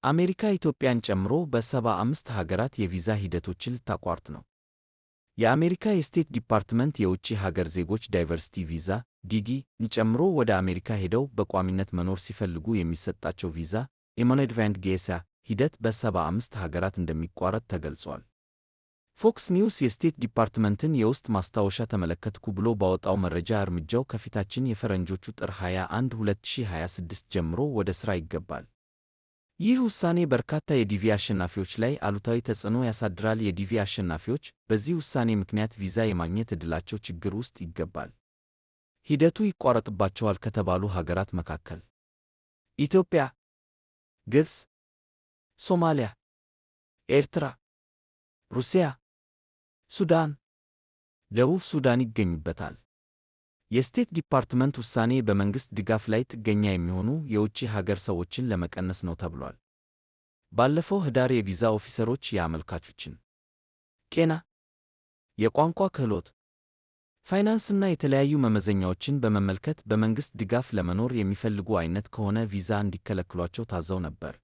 አሜሪካ ኢትዮጵያን ጨምሮ በ75 ሀገራት የቪዛ ሂደቶችን ልታቋርጥ ነው። የአሜሪካ የ State Department የውጭ ሀገር ዜጎች diversity visa DV ን ጨምሮ ወደ አሜሪካ ሄደው በቋሚነት መኖር ሲፈልጉ የሚሰጣቸው ቪዛ immigrant visa ሂደት በ75 ሀገራት እንደሚቋረጥ ተገልጿል። Fox News የ State Department ን የውስጥ ማስታወሻ ተመለከትኩ ብሎ ባወጣው መረጃ እርምጃው ከፊታችን የፈረንጆቹ ጥር 21 2026 ጀምሮ ወደ ሥራ ይገባል። ይህ ውሳኔ በርካታ የ DV አሸናፊዎች ላይ አሉታዊ ተጽዕኖ ያሳድራል። የ DV አሸናፊዎች በዚህ ውሳኔ ምክንያት ቪዛ የማግኘት ዕድላቸው ችግር ውስጥ ይገባል። ሂደቱ ይቋረጥባቸዋል ከተባሉ ሀገራት መካከል ኢትዮጵያ፣ ግብፅ፣ ሶማሊያ፣ ኤርትራ፣ ሩሲያ፣ ሱዳን፣ ደቡብ ሱዳን ይገኙበታል። የ State Department ውሳኔ በመንግሥት ድጋፍ ላይ ጥገኛ የሚሆኑ የውጭ ሀገር ሰዎችን ለመቀነስ ነው ተብሏል። ባለፈው ህዳር የቪዛ ኦፊሰሮች የአመልካቾችን ጤና፣ የቋንቋ ክህሎት፣ ፋይናንስና የተለያዩ መመዘኛዎችን በመመልከት በመንግሥት ድጋፍ ለመኖር የሚፈልጉ አይነት ከሆነ ቪዛ እንዲከለክሏቸው ታዘው ነበር።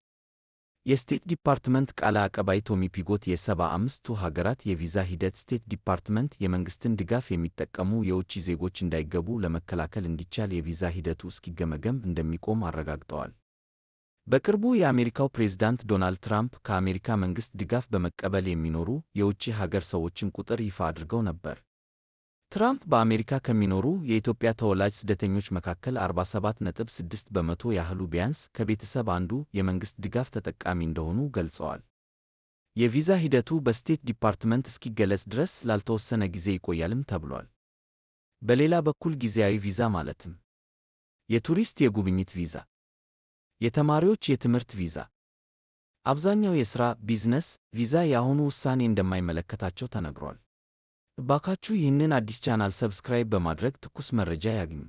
የ State Department ቃል አቀባይ ቶሚ ፒጎት የ75ቱ ሀገራት የቪዛ ሂደት State Department የመንግሥትን ድጋፍ የሚጠቀሙ የውጭ ዜጎች እንዳይገቡ ለመከላከል እንዲቻል የቪዛ ሂደቱ እስኪገመገም እንደሚቆም አረጋግጠዋል። በቅርቡ የአሜሪካው ፕሬዝዳንት ዶናልድ ትራምፕ ከአሜሪካ መንግሥት ድጋፍ በመቀበል የሚኖሩ የውጭ ሀገር ሰዎችን ቁጥር ይፋ አድርገው ነበር። ትራምፕ በአሜሪካ ከሚኖሩ የኢትዮጵያ ተወላጅ ስደተኞች መካከል 47.6% ያህሉ ቢያንስ ከቤተሰብ አንዱ የመንግሥት ድጋፍ ተጠቃሚ እንደሆኑ ገልጸዋል። የቪዛ ሂደቱ በ State Department እስኪገለጽ ድረስ ላልተወሰነ ጊዜ ይቆያልም ተብሏል። በሌላ በኩል ጊዜያዊ ቪዛ ማለትም የቱሪስት የጉብኝት ቪዛ፣ የተማሪዎች የትምህርት ቪዛ፣ አብዛኛው የሥራ ቢዝነስ ቪዛ የአሁኑ ውሳኔ እንደማይመለከታቸው ተነግሯል። እባካችሁ ይህንን አዲስ channel subscribe በማድረግ ትኩስ መረጃ ያግኙ።